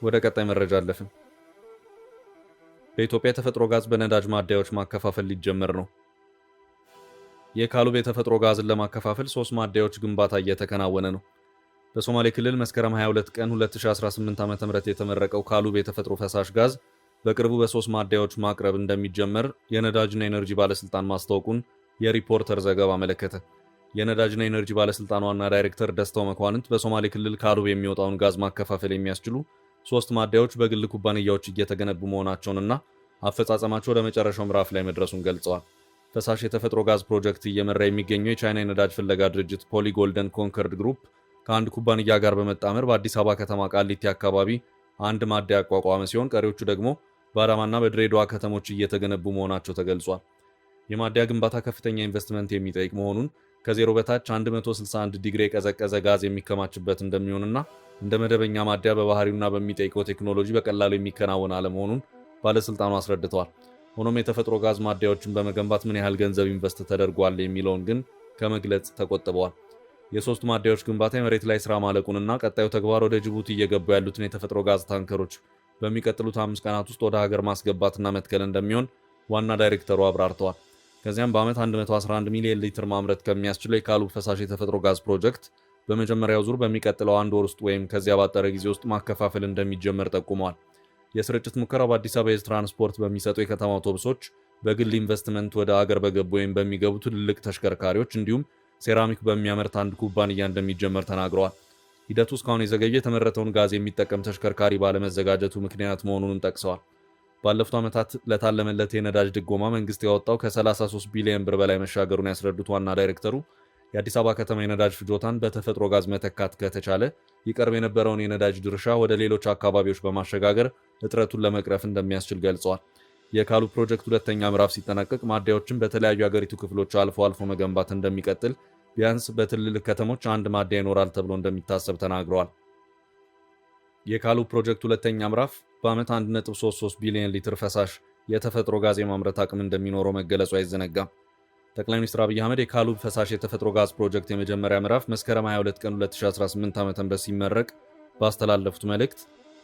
ወደ ቀጣይ መረጃ አለፍን። በኢትዮጵያ የተፈጥሮ ጋዝ በነዳጅ ማደያዎች ማከፋፈል ሊጀመር ነው። የካሉብ የተፈጥሮ ጋዝን ለማከፋፈል ሶስት ማደያዎች ግንባታ እየተከናወነ ነው። በሶማሌ ክልል መስከረም 22 ቀን 2018 ዓ.ም የተመረቀው ካሉብ የተፈጥሮ ፈሳሽ ጋዝ በቅርቡ በሶስት ማደያዎች ማቅረብ እንደሚጀመር የነዳጅና ኤነርጂ ባለስልጣን ማስታወቁን የሪፖርተር ዘገባ አመለከተ። የነዳጅና ኤነርጂ ባለስልጣን ዋና ዳይሬክተር ደስታው መኳንንት በሶማሌ ክልል ካሉብ የሚወጣውን ጋዝ ማከፋፈል የሚያስችሉ ሶስት ማደያዎች በግል ኩባንያዎች እየተገነቡ መሆናቸውንና አፈጻጸማቸው ወደ መጨረሻው ምዕራፍ ላይ መድረሱን ገልጸዋል። ፈሳሽ የተፈጥሮ ጋዝ ፕሮጀክት እየመራ የሚገኘው የቻይና የነዳጅ ፍለጋ ድርጅት ፖሊ ጎልደን ኮንከርድ ግሩፕ ከአንድ ኩባንያ ጋር በመጣመር በአዲስ አበባ ከተማ ቃሊቲ አካባቢ አንድ ማደያ ያቋቋመ ሲሆን፣ ቀሪዎቹ ደግሞ በአዳማና በድሬዳዋ ከተሞች እየተገነቡ መሆናቸው ተገልጿል። የማደያ ግንባታ ከፍተኛ ኢንቨስትመንት የሚጠይቅ መሆኑን፣ ከዜሮ በታች 161 ዲግሪ የቀዘቀዘ ጋዝ የሚከማችበት እንደሚሆንና እንደ መደበኛ ማደያ በባህሪውና በሚጠይቀው ቴክኖሎጂ በቀላሉ የሚከናወን አለመሆኑን ባለስልጣኑ አስረድተዋል። ሆኖም የተፈጥሮ ጋዝ ማደያዎችን በመገንባት ምን ያህል ገንዘብ ኢንቨስት ተደርጓል የሚለውን ግን ከመግለጽ ተቆጥበዋል። የሶስቱ ማደያዎች ግንባታ የመሬት ላይ ስራ ማለቁንና ቀጣዩ ተግባር ወደ ጅቡቲ እየገቡ ያሉትን የተፈጥሮ ጋዝ ታንከሮች በሚቀጥሉት 5 ቀናት ውስጥ ወደ ሀገር ማስገባትና መትከል እንደሚሆን ዋና ዳይሬክተሩ አብራርተዋል። ከዚያም በዓመት 111 ሚሊዮን ሊትር ማምረት ከሚያስችለው የካሉብ ፈሳሽ የተፈጥሮ ጋዝ ፕሮጀክት በመጀመሪያው ዙር በሚቀጥለው አንድ ወር ውስጥ ወይም ከዚያ ባጠረ ጊዜ ውስጥ ማከፋፈል እንደሚጀመር ጠቁመዋል። የስርጭት ሙከራው በአዲስ አበባ የህዝብ ትራንስፖርት በሚሰጡ የከተማ አውቶቡሶች፣ በግል ኢንቨስትመንት ወደ አገር በገቡ ወይም በሚገቡ ትልልቅ ተሽከርካሪዎች እንዲሁም ሴራሚክ በሚያመርት አንድ ኩባንያ እንደሚጀመር ተናግረዋል። ሂደቱ እስካሁን የዘገየ የተመረተውን ጋዝ የሚጠቀም ተሽከርካሪ ባለመዘጋጀቱ ምክንያት መሆኑንም ጠቅሰዋል። ባለፉት ዓመታት ለታለመለት የነዳጅ ድጎማ መንግስት ያወጣው ከ33 ቢሊዮን ብር በላይ መሻገሩን ያስረዱት ዋና ዳይሬክተሩ፣ የአዲስ አበባ ከተማ የነዳጅ ፍጆታን በተፈጥሮ ጋዝ መተካት ከተቻለ ይቀርብ የነበረውን የነዳጅ ድርሻ ወደ ሌሎች አካባቢዎች በማሸጋገር እጥረቱን ለመቅረፍ እንደሚያስችል ገልጸዋል። የካሉብ ፕሮጀክት ሁለተኛ ምዕራፍ ሲጠናቀቅ ማደያዎችን በተለያዩ የአገሪቱ ክፍሎች አልፎ አልፎ መገንባት እንደሚቀጥል፣ ቢያንስ በትልልቅ ከተሞች አንድ ማደያ ይኖራል ተብሎ እንደሚታሰብ ተናግረዋል። የካሉብ ፕሮጀክት ሁለተኛ ምዕራፍ በዓመት 1.33 ቢሊዮን ሊትር ፈሳሽ የተፈጥሮ ጋዝ የማምረት አቅም እንደሚኖረው መገለጹ አይዘነጋም። ጠቅላይ ሚኒስትር አብይ አህመድ የካሉብ ፈሳሽ የተፈጥሮ ጋዝ ፕሮጀክት የመጀመሪያ ምዕራፍ መስከረም 22 ቀን 2018 ዓ.ም ሲመረቅ ባስተላለፉት መልእክት፣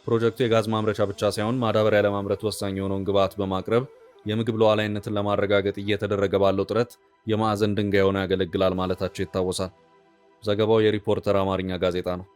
ፕሮጀክቱ የጋዝ ማምረቻ ብቻ ሳይሆን ማዳበሪያ ለማምረት ወሳኝ የሆነውን ግብዓት በማቅረብ የምግብ ሉዓላዊነትን ለማረጋገጥ እየተደረገ ባለው ጥረት የማዕዘን ድንጋይ ሆኖ ያገለግላል ማለታቸው ይታወሳል። ዘገባው የሪፖርተር አማርኛ ጋዜጣ ነው።